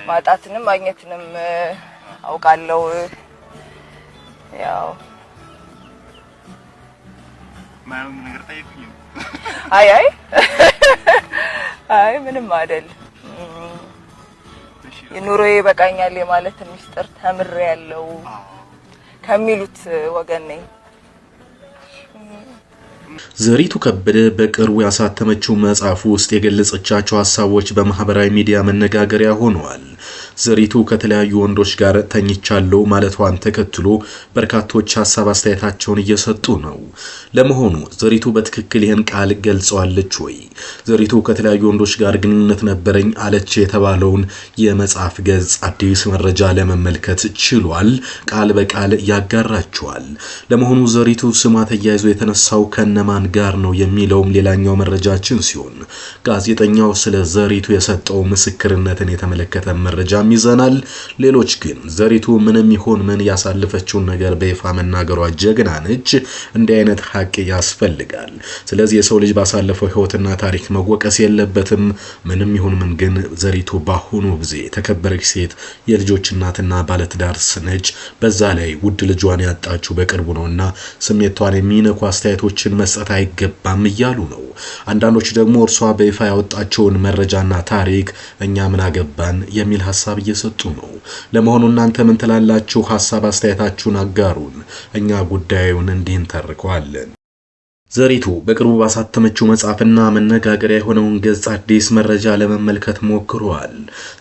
ማጣትንም ማግኘትንም አውቃለሁ። ያው ማየውን ነገር ጠይቁኝ። አይ አይ አይ፣ ምንም አይደል። ኑሮዬ ይበቃኛል የማለት ሚስጥር ተምሬያለሁ ከሚሉት ወገን ነኝ። ዘሪቱ ከበደ በቅርቡ ያሳተመችው መጽሐፍ ውስጥ የገለጸቻቸው ሀሳቦች በማህበራዊ ሚዲያ መነጋገሪያ ሆነዋል። ዘሪቱ ከተለያዩ ወንዶች ጋር ተኝቻለሁ ማለቷን ተከትሎ በርካቶች ሀሳብ አስተያየታቸውን እየሰጡ ነው። ለመሆኑ ዘሪቱ በትክክል ይህን ቃል ገልጸዋለች ወይ? ዘሪቱ ከተለያዩ ወንዶች ጋር ግንኙነት ነበረኝ አለች የተባለውን የመጽሐፍ ገጽ አዲስ መረጃ ለመመልከት ችሏል። ቃል በቃል ያጋራቸዋል። ለመሆኑ ዘሪቱ ስሟ ተያይዞ የተነሳው ከነማን ጋር ነው የሚለውም ሌላኛው መረጃችን ሲሆን፣ ጋዜጠኛው ስለ ዘሪቱ የሰጠው ምስክርነትን የተመለከተ መረጃም ይዘናል። ሌሎች ግን ዘሪቱ ምንም ይሁን ምን ያሳለፈችውን ነገር በይፋ መናገሯ ጀግና ነች፣ እንዲህ አይነት ሀቅ ያስፈልጋል። ስለዚህ የሰው ልጅ ባሳለፈው ሕይወትና ታሪክ መወቀስ የለበትም። ምንም ይሁን ምን ግን ዘሪቱ በአሁኑ ጊዜ የተከበረች ሴት፣ የልጆች እናትና ባለትዳር ነች። በዛ ላይ ውድ ልጇን ያጣችው በቅርቡ ነውና ስሜቷን የሚነኩ አስተያየቶችን መስጠት አይገባም እያሉ ነው። አንዳንዶች ደግሞ እርሷ በይፋ ያወጣቸውን መረጃና ታሪክ እኛ ምን አገባን የሚል ሀሳብ እየሰጡ ነው። ለመሆኑ እናንተ ምን ትላላችሁ? ሀሳብ አስተያየታችሁን አጋሩን። እኛ ጉዳዩን እንዲህ እንተርከዋለን። ዘሪቱ በቅርቡ ባሳተመችው መጽሐፍና መነጋገሪያ የሆነውን ገጽ አዲስ መረጃ ለመመልከት ሞክሯል።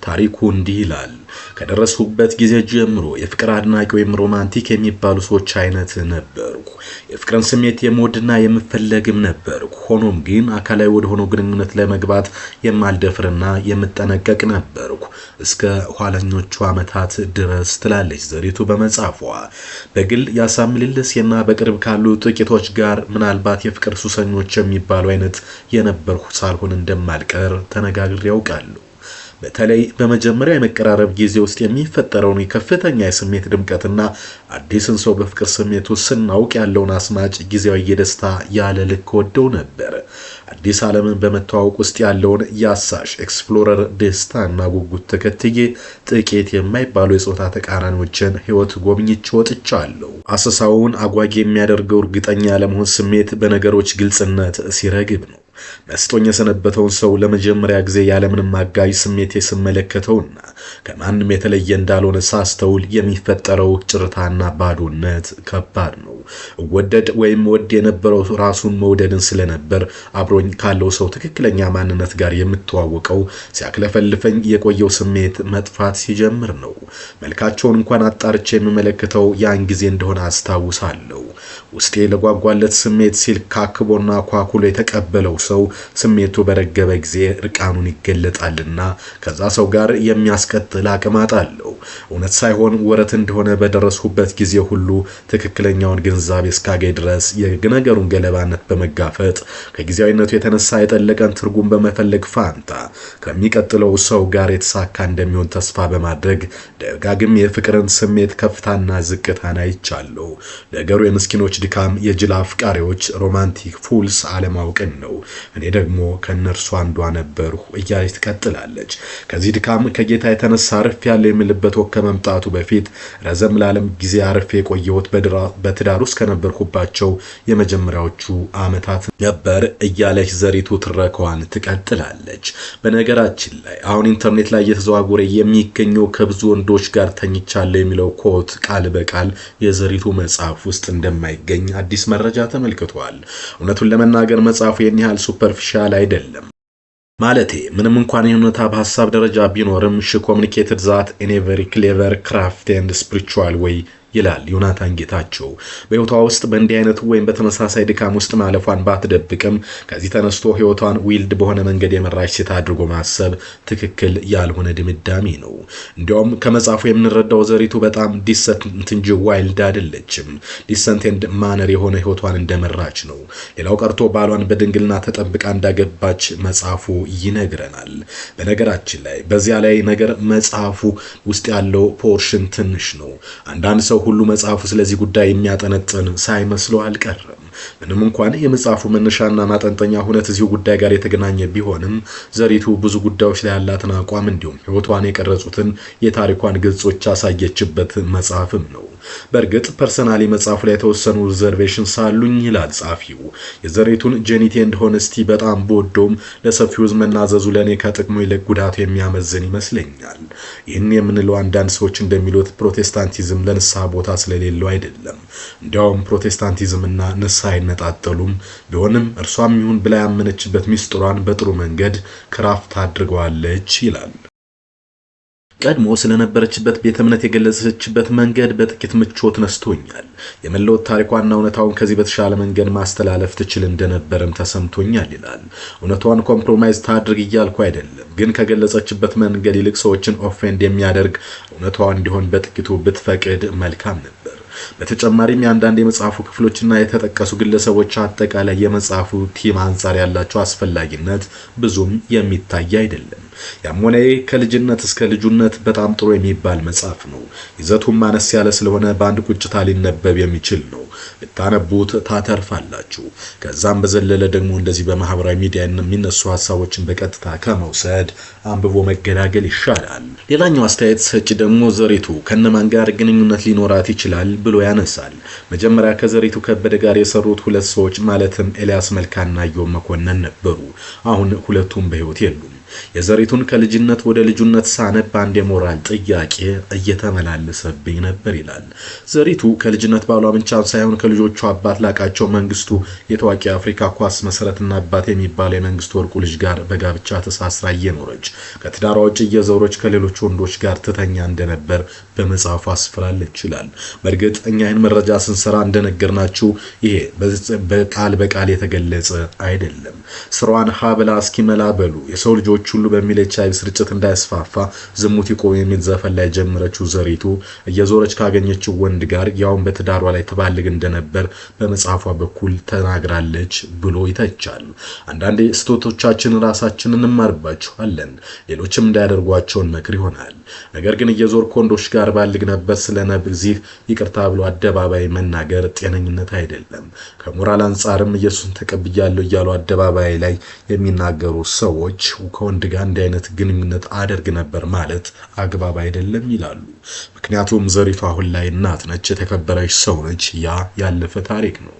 ታሪኩ እንዲህ ይላል። ከደረስኩበት ጊዜ ጀምሮ የፍቅር አድናቂ ወይም romantic የሚባሉ ሰዎች አይነት ነበርኩ። የፍቅርን ስሜት የምወድና የምፈለግም ነበርኩ። ሆኖም ግን አካላዊ ወደሆነው ግንኙነት ለመግባት የማልደፍርና የምጠነቀቅ ነበርኩ እስከ ኋለኞቹ ዓመታት ድረስ ትላለች ዘሪቱ በመጽሐፏ። በግል የሀሳብ ምልልሴና በቅርብ ካሉ ጥቂቶች ጋር ምናልባት የፍቅር ሱሰኞች የሚባሉ አይነት የነበርኩ ሳልሆን እንደማልቀር ተነጋግሬ ያውቃሉ። በተለይ በመጀመሪያ የመቀራረብ ጊዜ ውስጥ የሚፈጠረውን የከፍተኛ የስሜት ድምቀትና አዲስን ሰው በፍቅር ስሜት ውስጥ ስናውቅ ያለውን አስማጭ ጊዜያዊ የደስታ ያለ ልክ ወደው ነበር። አዲስ ዓለምን በመተዋወቅ ውስጥ ያለውን ያሳሽ explorer ደስታና ጉጉት ተከትዬ ጥቂት የማይባሉ የጾታ ተቃራኒዎችን ሕይወት ጎብኝቼ ወጥቻለሁ። አሰሳውን አጓጊ የሚያደርገው እርግጠኛ ያለመሆን ስሜት በነገሮች ግልጽነት ሲረግብ ነው። መስጦኝ የሰነበተውን ሰው ለመጀመሪያ ጊዜ ያለምንም አጋዥ ስሜት ስመለከተውና ከማንም የተለየ እንዳልሆነ ሳስተውል የሚፈጠረው ጭርታና ባዶነት ከባድ ነው። እወደድ ወይም ወድ የነበረው ራሱን መውደድን ስለነበር አብሮኝ ካለው ሰው ትክክለኛ ማንነት ጋር የምተዋወቀው ሲያክለፈልፈኝ የቆየው ስሜት መጥፋት ሲጀምር ነው። መልካቸውን እንኳን አጣርቼ የምመለከተው ያን ጊዜ እንደሆነ አስታውሳለሁ። ውስጤ ለጓጓለት ስሜት ሲል ካክቦና ኳኩሎ የተቀበለው ሰው ስሜቱ በረገበ ጊዜ እርቃኑን ይገለጣልና ከዛ ሰው ጋር የሚያስቀጥል አቅም አጣለሁ። እውነት ሳይሆን ወረት እንደሆነ በደረስኩበት ጊዜ ሁሉ ትክክለኛውን ግንዛቤ እስካገኝ ድረስ የነገሩን ገለባነት በመጋፈጥ ከጊዜያዊነቱ የተነሳ የጠለቀን ትርጉም በመፈለግ ፋንታ ከሚቀጥለው ሰው ጋር የተሳካ እንደሚሆን ተስፋ በማድረግ ደጋግሜ የፍቅርን ስሜት ከፍታና ዝቅታን አይቻለሁ። ነገሩ የምስኪኖች ድካም፣ የጅል አፍቃሪዎች romantic fools አለማወቅን ነው። እኔ ደግሞ ከእነርሱ አንዷ ነበርሁ እያለች ትቀጥላለች። ከዚህ ድካም ከጌታ የተነሳ አርፍ ያለው የምልበት ወቅት ከመምጣቱ በፊት ረዘም ላለም ጊዜ አርፌ የቆየሁት በትዳር ውስጥ ከነበርኩባቸው የመጀመሪያዎቹ ዓመታት ነበር እያለች ዘሪቱ ትረካዋን ትቀጥላለች። በነገራችን ላይ አሁን ኢንተርኔት ላይ እየተዘዋወረ የሚገኘው ከብዙ ወንዶች ጋር ተኝቻለሁ የሚለው quote ቃል በቃል የዘሪቱ መጽሐፍ ውስጥ እንደማይገኝ አዲስ መረጃ ተመልክቷል። እውነቱን ለመናገር መጽሐፉ ይህን ያህል superficial አይደለም። ማለቴ ምንም እንኳን የእውነታ በሀሳብ ደረጃ ቢኖርም she communicated that in a very clever, crafty and spiritual way ይላል ዮናታን ጌታቸው። በሕይወቷ ውስጥ በእንዲህ አይነቱ ወይም በተመሳሳይ ድካም ውስጥ ማለፏን ባትደብቅም ከዚህ ተነስቶ ሕይወቷን wild በሆነ መንገድ የመራች ሴት አድርጎ ማሰብ ትክክል ያልሆነ ድምዳሜ ነው። እንዲያውም ከመጽሐፉ የምንረዳው ዘሪቱ በጣም decent እንጂ wild አይደለችም። Decent and manner የሆነ ሕይወቷን እንደመራች ነው። ሌላው ቀርቶ ባሏን በድንግልና ተጠብቃ እንዳገባች መጽሐፉ ይነግረናል። በነገራችን ላይ በዚያ ላይ ነገር መጽሐፉ ውስጥ ያለው portion ትንሽ ነው። አንዳንድ ሰው ሰው ሁሉ መጽሐፉ ስለዚህ ጉዳይ የሚያጠነጥን ሳይመስለው አልቀረም። ምንም እንኳን የመጽሐፉ መነሻና ማጠንጠኛ ሁነት እዚሁ ጉዳይ ጋር የተገናኘ ቢሆንም ዘሪቱ ብዙ ጉዳዮች ላይ ያላትን አቋም እንዲሁም ሕይወቷን የቀረጹትን የታሪኳን ገጾች ያሳየችበት መጽሐፍም ነው። በእርግጥ personally መጽሐፉ ላይ የተወሰኑ reservations አሉኝ ይላል ጸሐፊው። የዘሪቱን genuinity and honesty በጣም ብወደውም ለሰፊው ሕዝብ መናዘዙ ለእኔ ከጥቅሙ ይልቅ ጉዳቱ የሚያመዝን ይመስለኛል። ይህን የምንለው አንዳንድ ሰዎች እንደሚሉት ፕሮቴስታንቲዝም ለንስሐ ቦታ ስለሌለው አይደለም። እንዲያውም ፕሮቴስታንቲዝምና ንስሐ አይነጣጠሉም። ቢሆንም እርሷም ይሁን ብላ ያመነችበት ሚስጥሯን በጥሩ መንገድ craft አድርገዋለች ይላል። ቀድሞ ስለነበረችበት ቤተ እምነት የገለጸችበት መንገድ በጥቂት ምቾት ነስቶኛል። የመለወጥ ታሪኳና እውነታውን ከዚህ በተሻለ መንገድ ማስተላለፍ ትችል እንደነበረም ተሰምቶኛል ይላል። እውነቷን compromise ታድርግ እያልኩ አይደለም፣ ግን ከገለጸችበት መንገድ ይልቅ ሰዎችን offend የሚያደርግ እውነቷ እንዲሆን በጥቂቱ ብትፈቅድ መልካም ነበር። በተጨማሪም የአንዳንድ የመጽሐፉ ክፍሎችና የተጠቀሱ ግለሰቦች አጠቃላይ የመጽሐፉ theme አንጻር ያላቸው አስፈላጊነት ብዙም የሚታይ አይደለም። ያም ሆነ ከልጅነት እስከ ልጁነት በጣም ጥሩ የሚባል መጽሐፍ ነው። ይዘቱም አነስ ያለ ስለሆነ በአንድ ቁጭታ ሊነበብ የሚችል ነው። ብታነቡት ታተርፋላችሁ። ከዛም በዘለለ ደግሞ እንደዚህ በማህበራዊ ሚዲያ የሚነሱ ሀሳቦችን በቀጥታ ከመውሰድ አንብቦ መገላገል ይሻላል። ሌላኛው አስተያየት ሰጪ ደግሞ ዘሪቱ ከነማን ጋር ግንኙነት ሊኖራት ይችላል ብሎ ያነሳል። መጀመሪያ ከዘሪቱ ከበደ ጋር የሰሩት ሁለት ሰዎች ማለትም ኤልያስ መልካና ኢዮብ መኮንን ነበሩ። አሁን ሁለቱም በህይወት የሉም። የዘሪቱን ከልጅነት ወደ ልጁነት ሳነብ አንድ የሞራል ጥያቄ እየተመላለሰብኝ ነበር ይላል። ዘሪቱ ከልጅነት ባሏ ብቻ ሳይሆን ከልጆቹ አባት ላቃቸው መንግስቱ የታዋቂ አፍሪካ ኳስ መሰረትና አባት የሚባለው የመንግስቱ ወርቁ ልጅ ጋር በጋብቻ ተሳስራ እየኖረች ከትዳሯ ውጭ እየዞረች ከሌሎች ወንዶች ጋር ትተኛ እንደነበር በመጽሐፉ አስፍራለች ይላል። በእርግጥ እኛ ይህን መረጃ ስንሰራ እንደነገርናችሁ ይሄ በቃል በቃል የተገለጸ አይደለም። ስራዋን ሀብላ እስኪመላ በሉ የሰው ልጆች ሁሉ በሚል ኤች.አይ.ቪ ስርጭት እንዳይስፋፋ ዝሙት ይቆም የሚል ዘፈን ላይ ጀመረችው ዘሪቱ እየዞረች ካገኘችው ወንድ ጋር ያውን በትዳሯ ላይ ትባልግ እንደነበር በመጽሐፏ በኩል ተናግራለች ብሎ ይተቻል። አንዳንዴ ስህተቶቻችን ራሳችንን እንማርባቸዋለን፣ ሌሎችም እንዳያደርጓቸውን መክር ይሆናል። ነገር ግን እየዞርኩ ወንዶች ጋር ባልግ ነበር ስለነዚህ ይቅርታ ብሎ አደባባይ መናገር ጤነኝነት አይደለም። ከሞራል አንጻርም ኢየሱስን ተቀብያለሁ እያሉ አደባባይ ላይ የሚናገሩ ሰዎች ከወንድ ጋር እንዲህ አይነት ግንኙነት አደርግ ነበር ማለት አግባብ አይደለም ይላሉ። ምክንያቱም ዘሪቱ አሁን ላይ እናት ነች፣ የተከበረች ሰው ነች። ያ ያለፈ ታሪክ ነው።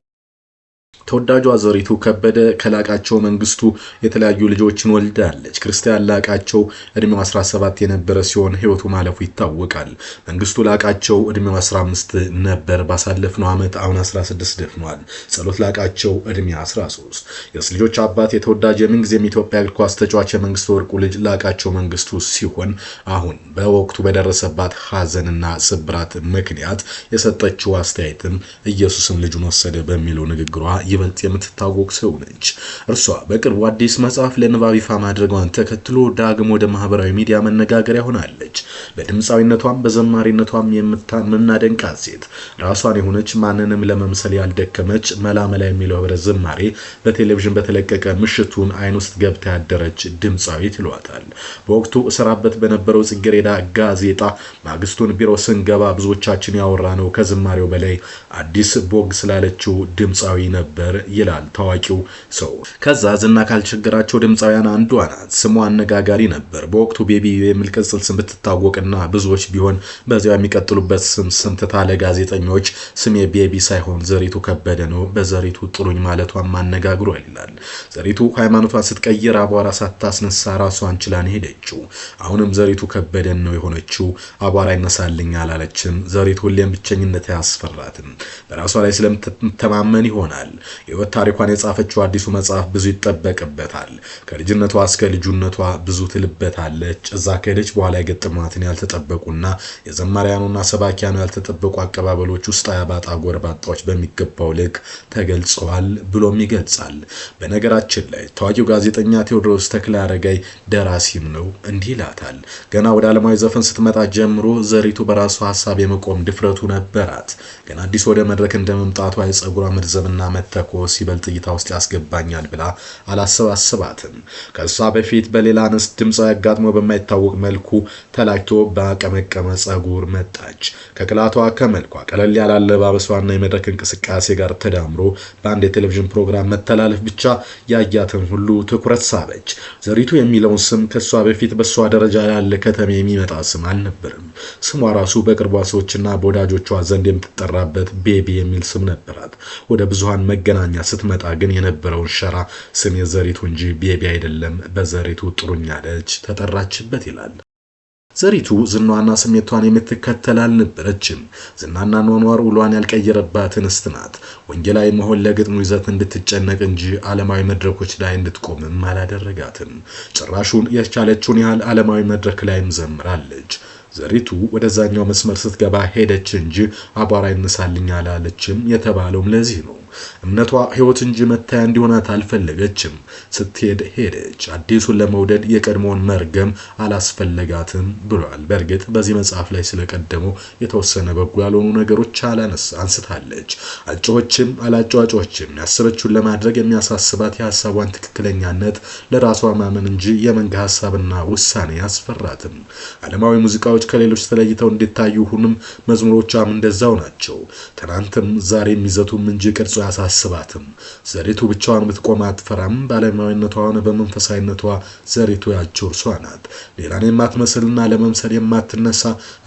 ተወዳጇ ዘሪቱ ከበደ ከላቃቸው መንግስቱ የተለያዩ ልጆችን ወልዳለች። ክርስቲያን ላቃቸው እድሜው 17 የነበረ ሲሆን ህይወቱ ማለፉ ይታወቃል። መንግስቱ ላቃቸው እድሜው 15 ነበር ባሳለፍነው ዓመት፣ አሁን 16 ደፍኗል። ጸሎት ላቃቸው እድሜ 13። የሶስት ልጆች አባት የተወዳጅ የምንጊዜም ኢትዮጵያ እግር ኳስ ተጫዋች የመንግስቱ ወርቁ ልጅ ላቃቸው መንግስቱ ሲሆን አሁን በወቅቱ በደረሰባት ሀዘንና ስብራት ምክንያት የሰጠችው አስተያየትም ኢየሱስም ልጁን ወሰደ በሚለው ንግግሯ ይበልጥ የምትታወቅ ሰው ነች። እርሷ በቅርቡ አዲስ መጽሐፍ ለንባብ ይፋ ማድረጓን ተከትሎ ዳግም ወደ ማህበራዊ ሚዲያ መነጋገሪያ ሆናለች። በድምፃዊነቷም በዘማሪነቷም የምናደንቃት ሴት ራሷን የሆነች ማንንም ለመምሰል ያልደከመች መላመላ የሚለው ህብረ ዝማሬ በቴሌቪዥን በተለቀቀ ምሽቱን አይን ውስጥ ገብታ ያደረች ድምፃዊት ይሏታል። በወቅቱ እሰራበት በነበረው ጽጌረዳ ጋዜጣ ማግስቱን ቢሮ ስንገባ ብዙዎቻችን ያወራነው ከዝማሬው በላይ አዲስ ቦግ ስላለችው ድምፃዊ ነበር ይላል ታዋቂው ሰው። ከዛ ዝና ካልቸገራቸው ድምፃውያን አንዷ ናት። ስሟ አነጋጋሪ ነበር። በወቅቱ ቤቢ የሚል ቅጽል ስም ብትታወቅና ብዙዎች ቢሆን በዚያው የሚቀጥሉበት ስም ትታ ለጋዜጠኞች ስሜ ቤቢ ሳይሆን ዘሪቱ ከበደ ነው፣ በዘሪቱ ጥሩኝ ማለቷን ማነጋግሯል ይላል። ዘሪቱ ሃይማኖቷን ስትቀይር አቧራ ሳታስነሳ ራሷን ችላን ሄደችው። አሁንም ዘሪቱ ከበደን ነው የሆነችው። አቧራ ይነሳልኝ አላለችም። ዘሪቱ ሁሌም ብቸኝነት አያስፈራትም። በራሷ ላይ ስለምትተማመን ይሆናል። የህይወት ታሪኳን የጻፈችው አዲሱ መጽሐፍ ብዙ ይጠበቅበታል። ከልጅነቷ እስከ ልጁነቷ ብዙ ትልበታለች። እዛ ከሄደች በኋላ የገጠሟትን ያልተጠበቁና የዘማሪያኑና ሰባኪያኑ ያልተጠበቁ አቀባበሎች ውስጥ አያባጣ ጎረባጣዎች በሚገባው ልክ ተገልጸዋል ብሎም ይገልጻል። በነገራችን ላይ ታዋቂው ጋዜጠኛ ቴዎድሮስ ተክለአረጋይ ደራሲም ነው። እንዲህ ይላታል። ገና ወደ ዓለማዊ ዘፈን ስትመጣ ጀምሮ ዘሪቱ በራሷ ሀሳብ የመቆም ድፍረቱ ነበራት። ገና አዲስ ወደ መድረክ እንደመምጣቷ የጸጉሯ መርዘምና መተኮስ ይበልጥ እይታ ውስጥ ያስገባኛል ብላ አላሰባስባትም። ከሷ በፊት በሌላ እንስት ድምፃዊ አጋጥሞ በማይታወቅ መልኩ ተላጭቶ ተቀብቶ ባቀመቀመ ጸጉር መጣች። ከቅላቷ ከመልኳ ቀለል ያለ አለባበሷና የመድረክ እንቅስቃሴ ጋር ተዳምሮ በአንድ የቴሌቪዥን ፕሮግራም መተላለፍ ብቻ ያያትን ሁሉ ትኩረት ሳበች። ዘሪቱ የሚለውን ስም ከሷ በፊት በሷ ደረጃ ያለ ከተማ የሚመጣ ስም አልነበረም። ስሟ ራሱ በቅርቧ ሰዎችና በወዳጆቿ ዘንድ የምትጠራበት ቤቢ የሚል ስም ነበራት። ወደ ብዙሃን መገናኛ ስትመጣ ግን የነበረውን ሸራ ስም የዘሪቱ እንጂ ቤቢ አይደለም፣ በዘሪቱ ጥሩኝ አለች ተጠራችበት ይላል። ዘሪቱ ዝናዋና ስሜቷን የምትከተል አልነበረችም። ዝናና ኗኗር ውሏን ያልቀየረባት እንስት ናት። ወንጌላዊ መሆን ለግጥሙ ይዘት እንድትጨነቅ እንጂ ዓለማዊ መድረኮች ላይ እንድትቆምም አላደረጋትም። ጭራሹን የቻለችውን ያህል ዓለማዊ መድረክ ላይም ዘምራለች። ዘሪቱ ወደዛኛው መስመር ስትገባ ሄደች እንጂ አቧራ ይነሳልኝ አላለችም የተባለውም ለዚህ ነው። እምነቷ ሕይወት እንጂ መታያ እንዲሆናት አልፈለገችም። ስትሄድ ሄደች። አዲሱን ለመውደድ የቀድሞውን መርገም አላስፈለጋትም ብሏል። በእርግጥ በዚህ መጽሐፍ ላይ ስለቀደመው የተወሰነ በጎ ያልሆኑ ነገሮች አንስታለች። አጫዎችም አላጫዋጮችም ያሰበችውን ለማድረግ የሚያሳስባት የሀሳቧን ትክክለኛነት ለራሷ ማመን እንጂ የመንጋ ሀሳብና ውሳኔ አያስፈራትም። ዓለማዊ ሙዚቃዎች ከሌሎች ተለይተው እንዲታዩ ሁንም መዝሙሮቿም እንደዛው ናቸው። ትናንትም ዛሬም ይዘቱም እንጂ ቅርጹ አያሳስባትም። ዘሪቱ ብቻዋን ብትቆም አትፈራም። በዓለማዊነቷ ሆነ በመንፈሳዊነቷ ዘሪቱ ያችው እርሷ ናት። ሌላን የማትመስልና ለመምሰል የማትነሳ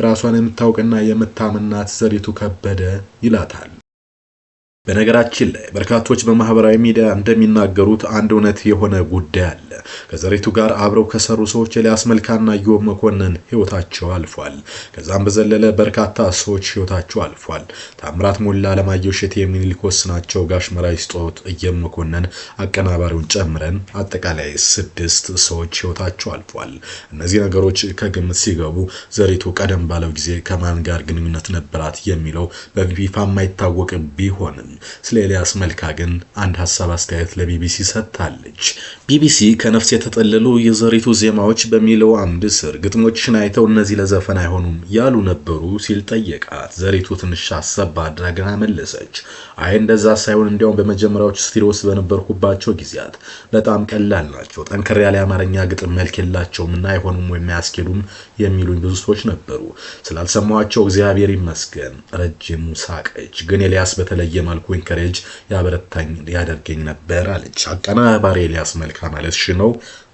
ራሷን የምታውቅና የምታምናት ዘሪቱ ከበደ ይላታል። በነገራችን ላይ በርካቶች በማህበራዊ ሚዲያ እንደሚናገሩት አንድ እውነት የሆነ ጉዳይ አለ። ከዘሪቱ ጋር አብረው ከሰሩ ሰዎች ኤልያስ መልካና ኢዮብ መኮንን ህይወታቸው አልፏል። ከዛም በዘለለ በርካታ ሰዎች ህይወታቸው አልፏል። ታምራት ሞላ፣ አለማየሁ እሸቴ፣ ምኒልክ ወስናቸው፣ ጋሽ መራዊ ስጦት፣ ኢዮብ መኮንን አቀናባሪውን ጨምረን አጠቃላይ 6 ሰዎች ህይወታቸው አልፏል። እነዚህ ነገሮች ከግምት ሲገቡ ዘሪቱ ቀደም ባለው ጊዜ ከማን ጋር ግንኙነት ነበራት የሚለው በይፋ የማይታወቅ ቢሆንም ስለ ኤልያስ መልካ ግን አንድ ሀሳብ አስተያየት ለቢቢሲ ሰጥታለች። ቢቢሲ ከነፍስ የተጠለሉ የዘሪቱ ዜማዎች በሚለው አምድ ስር ግጥሞችን አይተው እነዚህ ለዘፈን አይሆኑም ያሉ ነበሩ ሲል ጠየቃት። ዘሪቱ ትንሽ አሰብ አድራግና መለሰች። አይ እንደዛ ሳይሆን እንዲያውም በመጀመሪያዎቹ ስቱዲዮ ውስጥ በነበርኩባቸው ጊዜያት በጣም ቀላል ናቸው፣ ጠንከር ያለ የአማርኛ ግጥም መልክ የላቸውም እና አይሆኑም ወይም አያስኬዱም የሚሉኝ ብዙ ሰዎች ነበሩ። ስላልሰማኋቸው እግዚአብሔር ይመስገን። ረጅም ሳቀች። ግን ኤልያስ በተለየ መልኩ encourage ያበረታኝ ያደርገኝ ነበር አለች። አቀናባሪ ኤልያስ መልካ ማለት ነው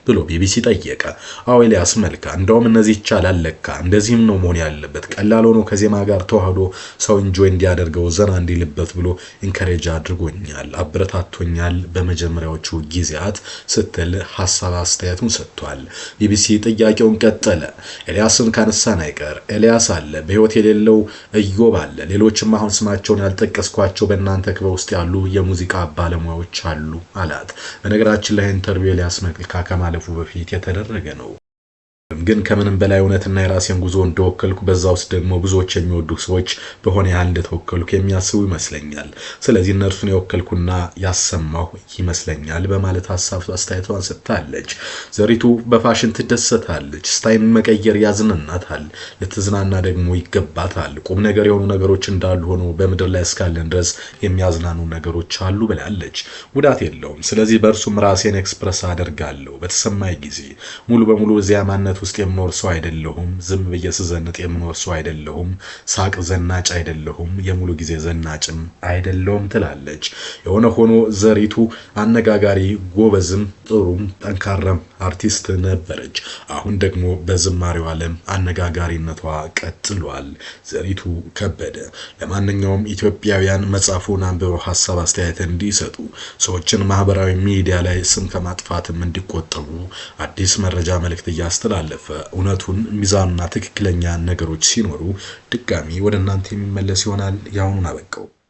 ብሎ ቢቢሲ ጠየቀ። አዎ ኤልያስ መልካ፣ እንደውም እነዚህ ይቻላል ለካ እንደዚህም ነው መሆን ያለበት፣ ቀላል ሆኖ ከዜማ ጋር ተዋህዶ ሰው enjoy እንዲያደርገው ዘና እንዲልበት ብሎ encourage አድርጎኛል፣ አበረታቶኛል በመጀመሪያዎቹ ጊዜያት ስትል ሀሳብ አስተያየቱን ሰጥቷል። ቢቢሲ ጥያቄውን ቀጠለ። ኤልያስን ካነሳን አይቀር ኤልያስ አለ፣ በህይወት የሌለው ኢዮብ አለ፣ ሌሎችም አሁን ስማቸውን ያልጠቀስኳቸው በእናንተ ክበብ ውስጥ ያሉ የሙዚቃ ባለሙያዎች አሉ አላት። በነገራችን ላይ interview ኤልያስ መልካ ከማለፉ በፊት የተደረገ ነው። ግን ከምንም በላይ እውነትና የራሴን ጉዞ እንደወከልኩ በዛ ውስጥ ደግሞ ብዙዎች የሚወዱ ሰዎች በሆነ ያህል እንደተወከልኩ የሚያስቡ ይመስለኛል። ስለዚህ እነርሱን የወከልኩና ያሰማሁ ይመስለኛል በማለት ሀሳብ አስተያየቷን ሰጥታለች። ዘሪቱ በፋሽን ትደሰታለች። style መቀየር ያዝናናታል፣ ልትዝናና ደግሞ ይገባታል። ቁም ነገር የሆኑ ነገሮች እንዳሉ ሆኖ በምድር ላይ እስካለን ድረስ የሚያዝናኑ ነገሮች አሉ ብላለች። ጉዳት የለውም። ስለዚህ በእርሱም ራሴን express አደርጋለሁ። በተሰማኝ ጊዜ ሙሉ በሙሉ እዚያ ማንነት ውስጥ የምኖር ሰው አይደለሁም። ዝም ብዬ ስዘንጥ የምኖር ሰው አይደለሁም። ሳቅ ዘናጭ አይደለሁም። የሙሉ ጊዜ ዘናጭም አይደለሁም ትላለች። የሆነ ሆኖ ዘሪቱ አነጋጋሪ፣ ጎበዝም፣ ጥሩም ጠንካራም አርቲስት ነበረች። አሁን ደግሞ በዝማሬው ዓለም አነጋጋሪነቷ ቀጥሏል። ዘሪቱ ከበደ። ለማንኛውም ኢትዮጵያውያን መጽሐፉን አንብበው ሀሳብ አስተያየት እንዲሰጡ፣ ሰዎችን ማህበራዊ ሚዲያ ላይ ስም ከማጥፋትም እንዲቆጠቡ አዲስ መረጃ መልእክት እያስተላለፈ እውነቱን ሚዛኑና ትክክለኛ ነገሮች ሲኖሩ ድጋሚ ወደ እናንተ የሚመለስ ይሆናል። ያሁኑን አበቃው።